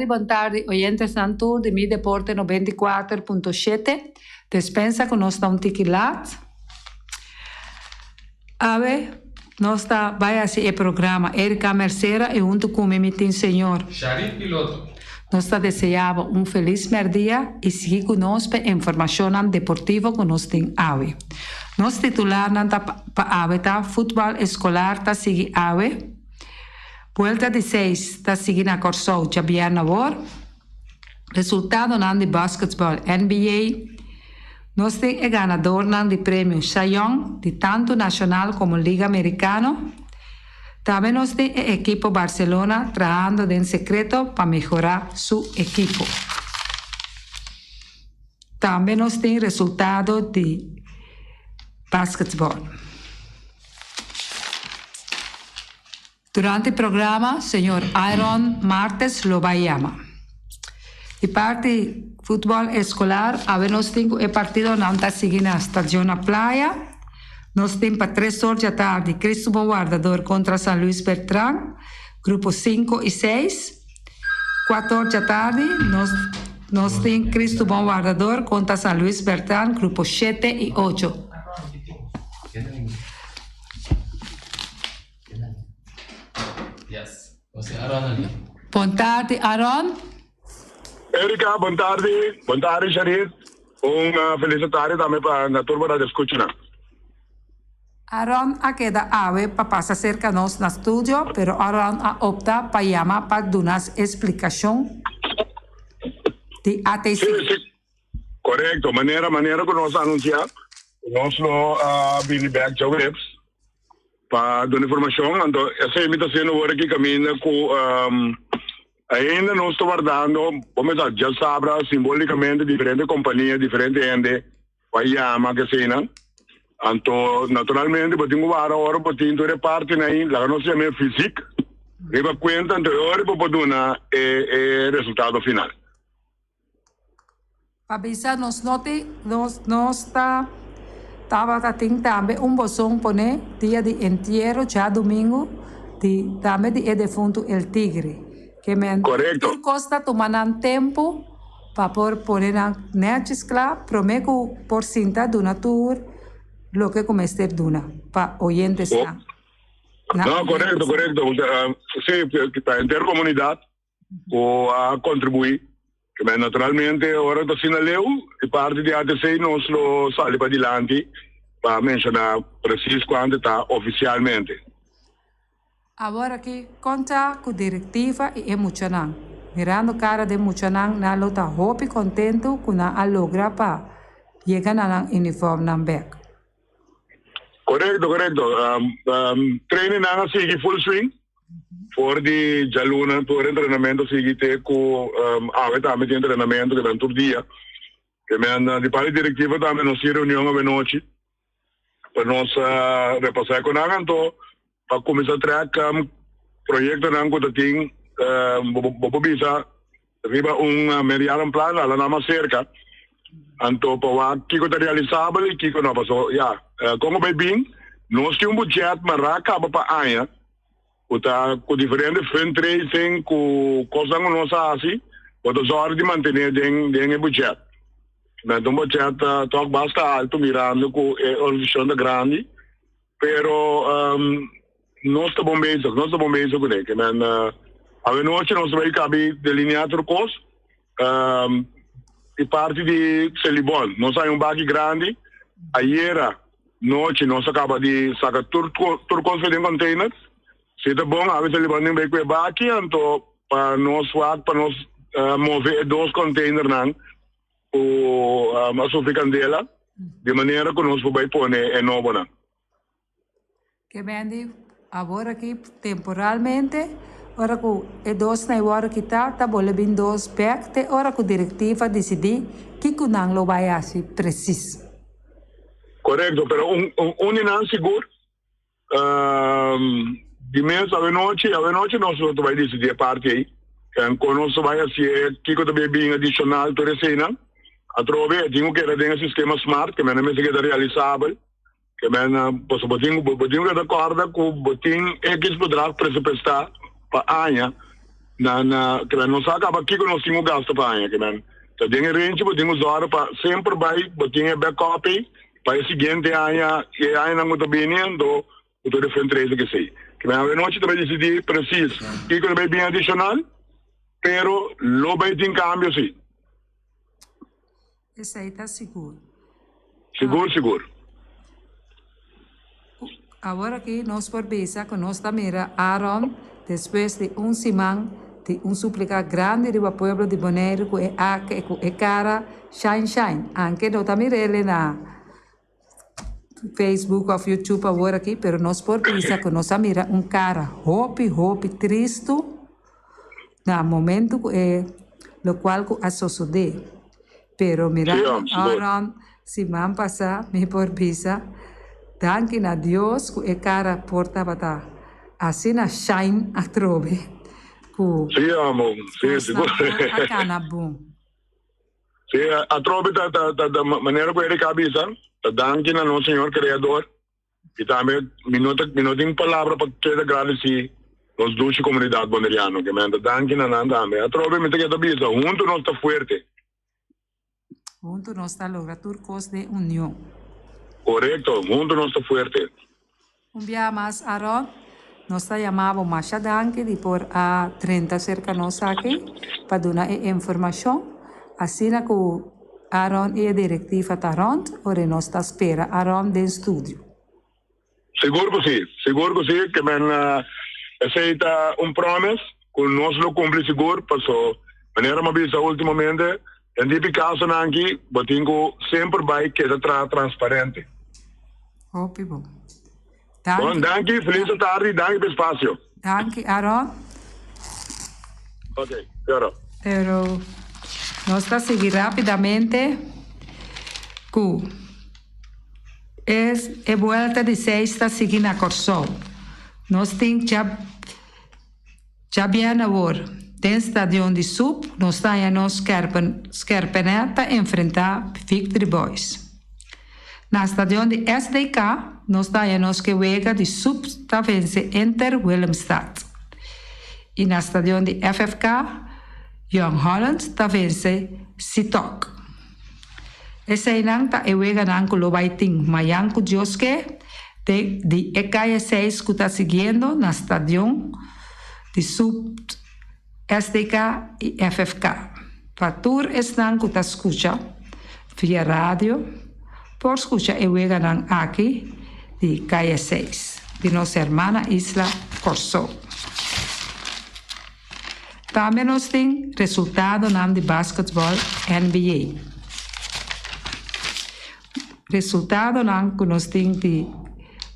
bon tardi oyentesnan tur di Mi Deporte 94.7. Despensa ku nos ta un tiki lat. Awe nos ta bai hasi e programa Erika Mercera i huntu ku mi mi tin señor. Sharif Piloto. Nos ta desea bo un felis merdia i sigui ku nos pa e informashonnan deportivo ku nos tin awe. Nos titularnan ta pa awe ta Futbal eskolar ta sigui awe. Buelta di seis ta sigui na Kòrsou djabièrnè awor. Resultadonan di basketball NBA. Nos tin e ganadornan di premio Cy Young di tantu nashonal komo Liga Merikano. Tambe nos tin e ekipo Barcelona trahando den sekreto pa mehorá su ekipo. Tambe nos tin resultado di basketball. Durante programa señor Aaron Martes lo bai yama. Di parti futbol eskolar awe nos tin ku e partidonan ta sigui na Stadion na Playa. Nos tin pa tres or djatardi Cristobal Wardador kontra San Luis Bertran, grupo sinku i seis. Kuater or djatardi nos nos tin Cristobal Wardador kontra San Luis Bertran, grupo shete i ocho. Bon tardi Aron. Erika, bon tardi. Bon tardi Sharif. Un felis tardi tambe pa na tur bo radioescuchanan. Aron a keda awe pa pasa serka nos na studio, pero Aron a opta pa yama pa dunas esplikashon di ATC. Sí, sí. Korekto. Manera manera ku nos a anunsiá, nos lo a bini bèk djaweps pa duna informashon. Anto esei mi ta hasiendo awor aki kaminda ku ainda nos ta wardando, bo mester sa djasabra simbolikamente diferente kompania, diferente hende pa yama keseinan. Anto naturalmente bo tin ku wara ora bo tin tur e partinan ei, laga nos yama e fisik riba kuenta, anto e ora bo por duna e e resultado final. Pa bisa nos no tin nos nos ta tabata tin tambe un boson pone dia di entiero djadumingu di tambe di e defuntu El Tigre ke men Korekto. tur kos ta tuma nan tempu pa por pone nan nètjes kla prome ku por sinta duna tur loke ku mester duna pa oyentesnan na No, korekto, korekto. Si, pa henter komunidat. ku a kontribuí. Kibè naturalmente ora ta asina leu di parti di ATC nos lo sali pa dilanti pa menshoná presis kuantu ta ofisialmente. Awor aki konta ku direktiva i e muchanan. Mirando kara den muchanan nan lo ta hopi kontentu ku nan a logra pa yega na nan uniformnan bek. Korekto, korekto. Trainingnan a sigui full swing. For di djaluna tur entrenamento sigui te ku awe tambe tin entrenamento ke nan tur dia. Ke men di parti direktiva tambe nos tin reunion awenochi pa nos repasá ku nan anto pa kuminsá trèk proyektonan ku ta tin bo por bisa riba un meerjaren plan ala nan mas serka anto pa wak kiko ta realisabel i kiko no paso ya kon ku bai bin nos tin un budget mará kaba pa aña ku ta ku diferente fundraising ku kosnan ku nos a hasi bo ta zòrg di mantené den den e budget men ta un budget tòg basta alto mirando ku e organisashon ta grandi pero Nos ta bon bezig, nos ta bon bezig kuné. Ke men awenochi nos ta bai kabi delineá tur kos. Di parti di Selibon nos haña un baki grandi. Ayera nochi nos a kaba di saka tur tur kos for den container. Si ta bon awe Selibon tin bai ku e baki anto pa nos wak pa nos move e dos containernan ku a sufri kandela di manera ku nos por bai pone e nobonan. Ke mendi awor aki temporalmente, ora ku e dosnan e wòrdu kitá ta bole bin dos bèk te ora ku direktiva disidí kiko nan lo bai hasi presis. Korekto, pero un un di nan sigur di mes awenochi, awenochi nos lo ta bai disidí e parti ei, kon nos ta bai hasié, kiko ta bai bin adishonal tur eseinan. Atrobe e tin ku keda den e sistema smart, ke mende mester keda realisabel. Ke men boso bo tin bo tin ku keda kòrda ku bo tin ekis bedrag presupuestá pa aña. Na na ke men nos sa kaba kiko nos tin ku gasta pa aña ke men ta den e renchi bo tin ku zòrg pa semper bai bo tin e backup ei pa e siguiente aña i e añanan ku ta bini anto bo ta refren trese kesei. Ke men awenochi ta bai disidí presis kiko ta bai bin adishonal pero lo bai tin kambio si. Esei ta sigur. Sigur, sigur. Awor aki nos por bisa ku nos ta mira Aaron despues di un siman di un suplika grandi riba pueblo di Boneiru ku e ku e kara shine shine. Anke no ta mir'el na Facebook of YouTube awor aki, pero nos por bisa ku nos a mira un kara hopi hopi tristu na momento ku e lokual ku a sosodé. Pero mirando Aaron siman pasá mi por bisa danki na Dios ku e kara por tabata asina shine atrobe ku kosnan por a kana bon. Sí, atrobe ta ta ta ta manera ku Erika a bisa, ta danki na nos Señor Creador i tambe mi no ta mi no tin palabra pa keda gradisí nos dushi komunidat boneriano ke men ta danki na nan tambe. Atrobe mi ta keda bisa, huntu nos ta fuerte. Huntu nos ta logra tur kos den union. Korekto, huntu nos ta fuerte. Un biaha mas Aaron, nos ta yama bo masha danki di por a drenta serka nos aki pa duna e informashon. Asina ku Aaron i e direktiva ta rònt, ora nos ta spera Aaron den studio. Sigur ku si, sigur ku si, ke men esei ta un promise ku nos lo kumpli sigur, paso manera mi a bisa ultimamente, den dipi kasonan aki bo tin ku semper bai keda traha transparente. Hopi bon. Danki. Bon, danki, felis tardi, danki pa e spasio. Danki, Aaron. Ok, pero. Pero nos ta sigui rapidamente ku es e buelta di seis ta sigui na Kòrsou. Nos tin djabièrnè awor den stadion di Sup nos ta haña nos Skèrpènè ta enfrentá Victory Boys. Na stadion di SDK nos ta haña nos ke wega di Sup ta vense Inter Willemstad. I na stadion di FFK Jong Holland ta vense Sitok. Eseinan ta e weganan ku lo bai tin mayan ku Dios ke den di e kaya seis ku ta siguiendo na stadion di Sup, SDK i FFK. Pa tur esnan ku ta skucha via radio por skucha e weganan aki di kaya seis di nos hermana isla Kòrsou. Tambe nos tin resultadonan di basketball NBA. Resultadonan ku nos tin di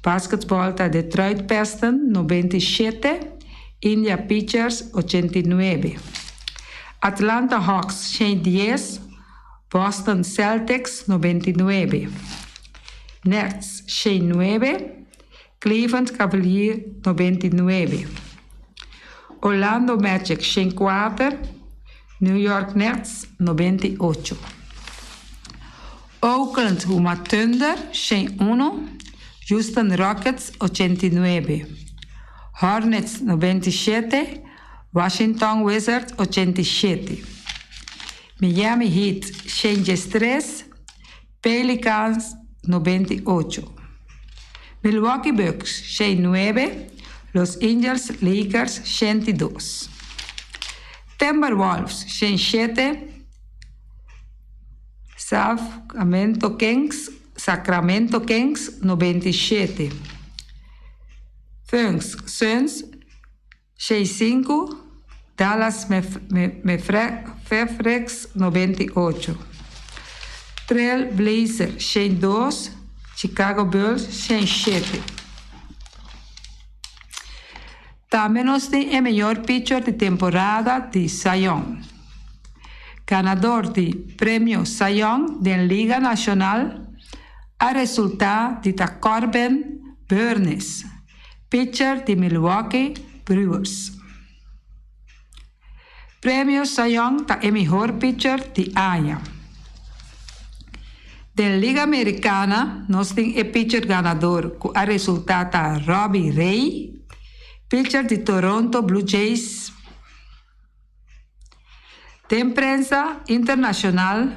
basketball ta Detroit Pistons 97, India Pacers 89. Atlanta Hawks 110, Boston Celtics 99. Nets 109, Cleveland Cavaliers 99, Orlando Magic 104, New York Nets 98, Oakland huma Thunder 101, Houston Rockets 89, Hornets 97, Washington Wizards 87, Miami Heat 113, Pelicans 98, Milwaukee Bucks 109, Los Angeles Lakers 102, Timberwolves 107, Sacramento Kings Sacramento Kings 97, Phoenix Suns 65, Dallas Mavericks 98, Trail Blazers 102, Chicago Bulls 107. Tambe nos tin e mehor pitcher di temporada di Cy Young. Ganador di Premio Cy Young den Liga Nacional a resulta di ta Corbin Burnes. Pitcher di Milwaukee Brewers. Premio Cy Young ta e mihor pitcher di aña. Den Liga Americana nos tin e pitcher ganador cu a resulta ta Robbie Ray, pitcher di Toronto Blue Jays. Den prensa internashonal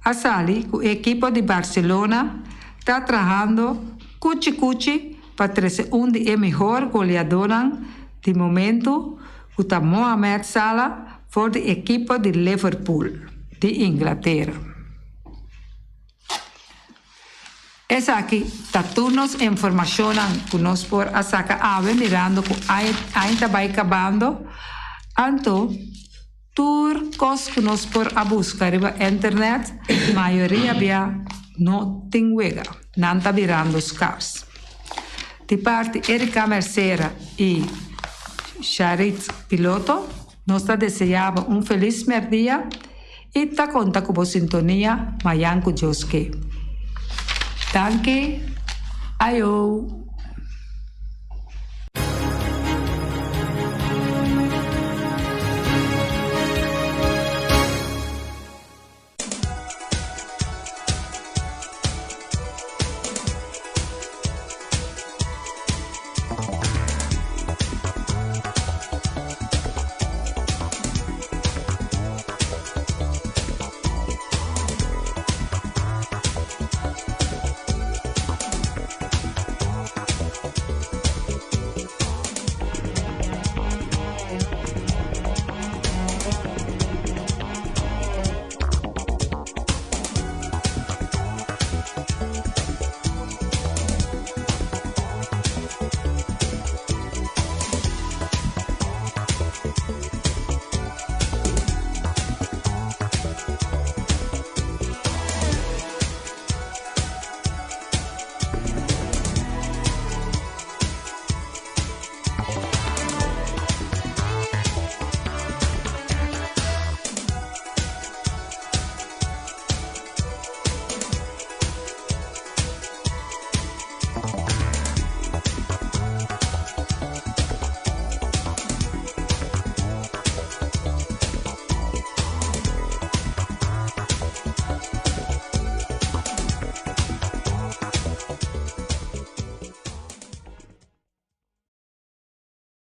a sali ku e ekipo di Barcelona ta trahando kuchi kuchi pa trese un di e mihor goleadónan di momentu ku ta Mohamed Salah for di ekipo di Liverpool di Inglatera. Esaki ta tur nos informashonnan ku nos por a saka awe mirando ku aña ta bai kabando, anto tur kos ku nos por a buska riba internet mayoria bia no tin wega, nan ta birando skars. Di parti Erika Mercera i Sharit Piloto nos ta desea bo un felis merdia. I ta konta ku bo sintonia mayan ku Dios ke. Danki. Ayo.